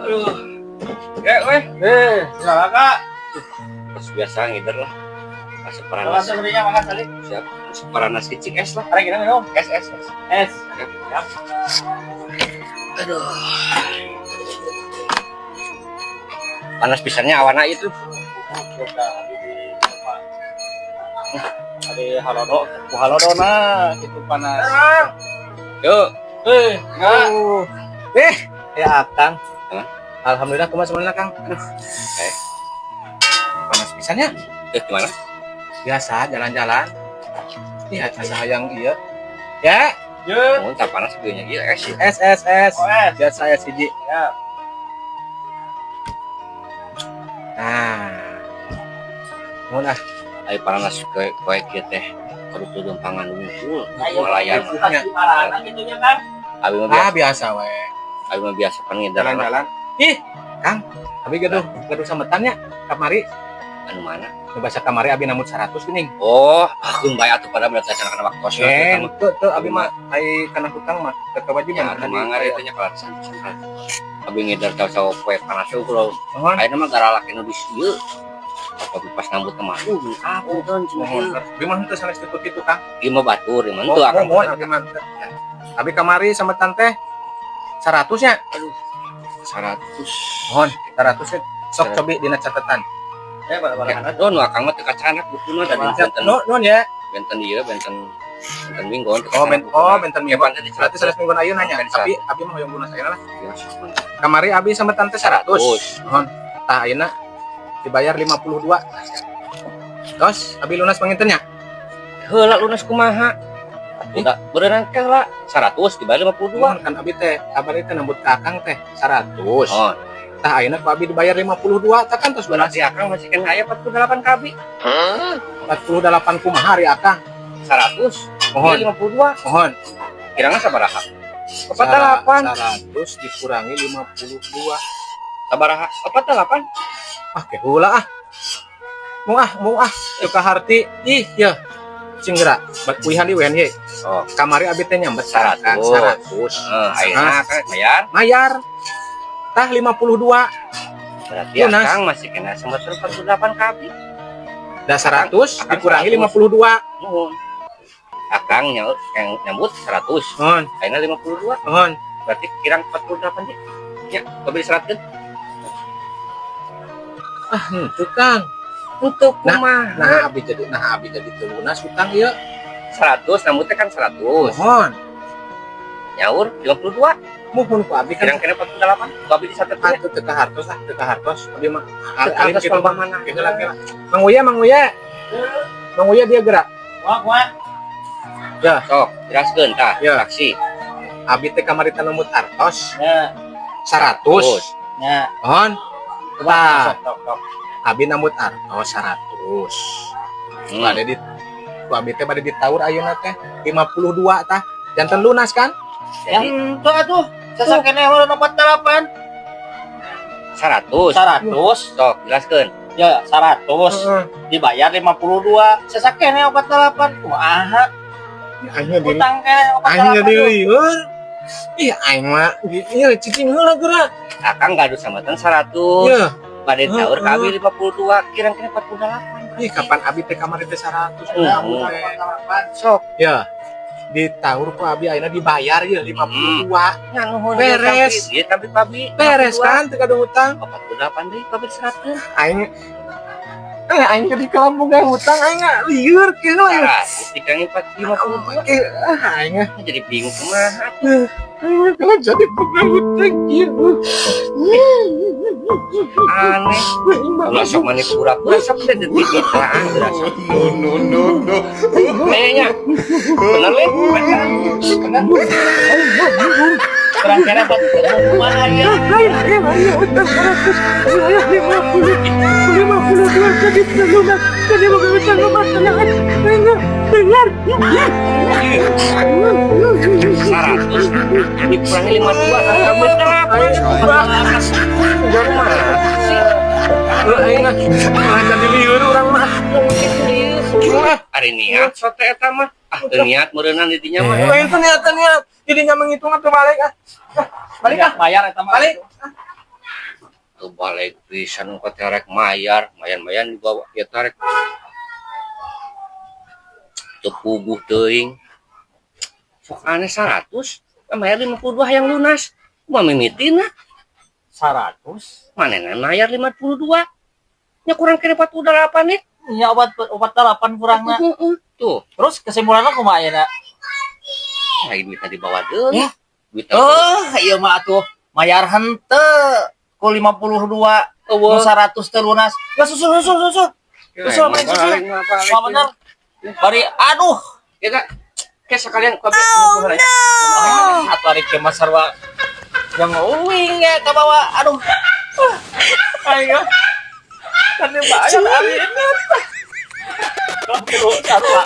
Aduh. Ya, weh. Eh, silakan. Terus biasa ngider lah. Asup paranas. Langsung belinya makan kali. Siap. Asup paranas kecil es lah. Ada gini minum. Es, es, es. Es. Siap. Aduh. Panas pisannya awana itu. Ada halodo, ku halodo nah, gitu panas. Yuk. Eh, enggak. Eh, ya Akang. Hah? Alhamdulillah kumaha sebenarnya Kang. Aduh. Eh. Panas pisan ya. Eh, gimana? Biasa jalan-jalan. Iya, asa hayang iya. Ya, Ye. Oh, tak panas gue nya es. S S S. Oh, es. Biasa saya siji. Ya. Nah. Mun ah, Ayo panas koe koe kieu teh. Kudu tumpangan wungkul. Malayan. Punya. Parana gitu nya kan. Abi mah Ah biasa, biasa we. abi mah biasa pan ngider lah. Jalan-jalan. Ih, Kang, abi gaduh gaduh sametannya kamari. Anu mana? Nu basa kamari abi nambut 100 geuning. Oh, aku bae atuh pada berarti kana kana waktu. Eh, teu teu abi mah ai kana hutang mah teu kewajiban Ya, kan mangga itu nya kalau santai. Abi ngider cau-cau poe panas kalau Mohon. ayeuna mah garalak nu di ieu. Tapi pas nambut mah apa don Mohon. cenah. Abi mah henteu sanes teu kitu Kang. Ieu mah batur, ieu mah henteu akang. Mohon abi mah henteu. Abi kamari sama tante 100 nya. Aduh. 100. Mohon 100 nya. Sok cobi dina catatan. Eh, pada-pada. Don akang mah teu kacanak bukuna da benten. No, non ya. Benten ieu benten benten minggon. Oh, ben oh benten Ya minggon. pantes di Berarti 100 minggon ayeuna nya. Ben Tapi abi mah hoyong lunas ayeuna lah. Kamari abi sama tante 100. Mohon. Tah ayeuna dibayar 52. Tos, abi lunas panginten nya. Heula lunas kumaha? Udah berenang ke lah 100 dibayar 52. Mohon kan abi teh, kamari teh nambut ka akang teh 100. Oh, Tah ayeuna ku abi dibayar 52, tah kan tos lunas. Berarti akang masih kena aya 48 ka abi. 48 kumaha ari akang? 100. Mohon, 52. mohon. Kirangna sabaraha? 48. 100 dikurangi 52. Sabaraha? 48. Ah, ke heula ah. Mau ah, mau ah, teu kaharti. Ih, ya. Cing geura. Uihan di uihan ye. Oh. Kamari abi teh nyambet 100. 100. Heeh, ayeuna kan bayar. Mayar. Tah 52. Berarti Lunas. akang masih kena 148 ka abi. Da 100 Akang dikurangi 100. 52. Nuhun. Akang yang nyambut 100. Mohon, Ayeuna 52. mohon. Berarti kirang 48 je. Ya, kabeh diseratkeun. Ah, henteu Kang. Untuk Nah, kumaha? Nah abi jadi teu lunas hutang ieu. 100 nambutnya kan 100. Mohon. Nyaur 52. Mohon ku abi kan Kirang kena 48. Ku abi disatetkeun. atuh teu kahartos ah, teu kahartos. Abi mah Teu alim kahartos kitu mah. mana? Kieu lah, kieu lah. Mang Uya, Mang Uya. Mang Uya dia gerak. Wah, wah. Sok, jelaskeun tah. Ya. Saksi. Abi teh kamari teh nembut artos Ya, 100. Terus. ya. Mohon. Tah, Sok, sok, sok. abi nambut artos 100. Bade di ku abi teh bade ditaur ayeuna teh 52 tah. Janten lunas kan? Jadi Yang tuh atuh, sesakene mah 48. 100. 100. Sok, jelaskeun. Ya, 100. Heeh. Dibayar 52. Sesakene 48. Kumaha? Aing mah diri Utang kene aing 48. jadi lieur. Ih, aing mah ieu cicing heula geura. Akang gaduh samatan 100. Ieu, Bade taur ka abi Heeh. 52, kirang kena 48. ih kapan abi teh kamari teh 100 Hmm. teh. Sok. Ya. Ditaur ku abi ayeuna dibayar ya 52. Nya nuhun. Beres. Ieu tapi abi Beres kan teu gaduh hutang. 48 deui kabeh 100. Aing eh aing jadi kampung boga hutang aing lieur kieu aing. 100 dikurangi 52. Eh, ah, aing Jadi bingung kumaha. aing kalau jadi boga hutang kieu. Aneh. Ulah sok maneh pura-pura sok teh detik lah geura sok. No, no, no, no. Kayaknya. Bener le? Bener. Kurang kene 48 ya. Aing aing hutang 100 saya 50 52 jadi lunas jadi boga hutang masalah aing bayar. 100 dikurangi 52 kan bener. Sih. Aing ah jadi lieur urang mah. Ari niat sote eta mah. Ah, teu niat meureunnan di dinya mah. Aing teh niat niat jadi nya menghitung atuh balik ah. Balik ah. Bayar eta mah. Balik. Teu balik pisan nu rek mayar, mayan-mayan dibawa ya tarik. Teu puguh teuing. Sok aneh 100, mayar 52 yang lunas. Kumaha mimitina? 100. Manehna mayar 52. Nya kurang kira 48 nih. Nya obat obat delapan kurangna. Heeh. Tuh, Terus kesimpulannya kumaha ayeuna? Nah, duitnya dibawa deui. Ya. Duitnya. Oh, ieu mah atuh mayar henteu ku 52 nu 100 teu lunas. Ya susul susul susul. Susul main susul. Wah bener. Bari aduh. Ya kak, kayak sekalian kopi. Oh, no. Ah, atuh ari ke mah sarua yang uing ya ka bawa. Aduh. Ayo. Kan dibayar abi. Sarua.